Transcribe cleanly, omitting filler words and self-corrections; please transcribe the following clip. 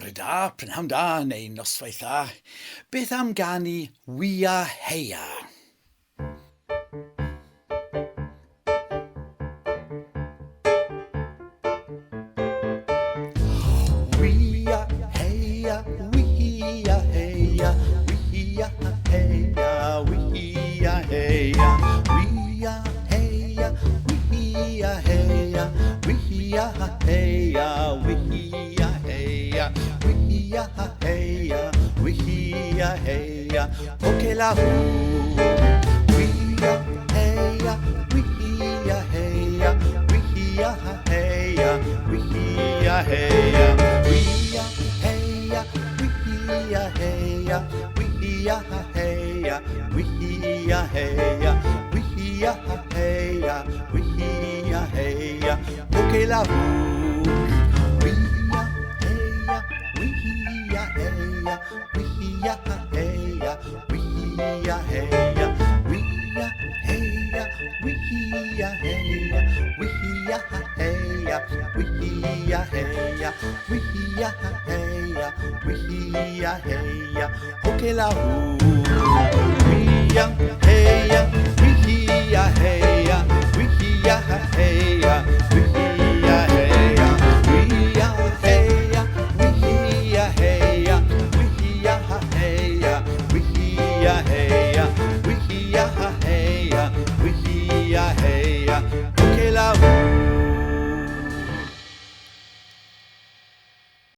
Bore da, prynhawn da neu noswaith dda. Beth am ganu Wia Heia? Wia heia, wia heia, wia heia, wia heia, wia heia, wia heia, wia heia, wia heia, wia heia, wia heia, poke la hu. Wia heia, wia heia, wia heia, wia heia, wia heia, wia heia, wia heia, wia heia, wia heia, wia heia, poke la hu. Wia heia, wia heia, wia heia, wia heia, wia heia, wia heia, wia heia, wia heia, wia heia, wia heia, poke la hu. Wia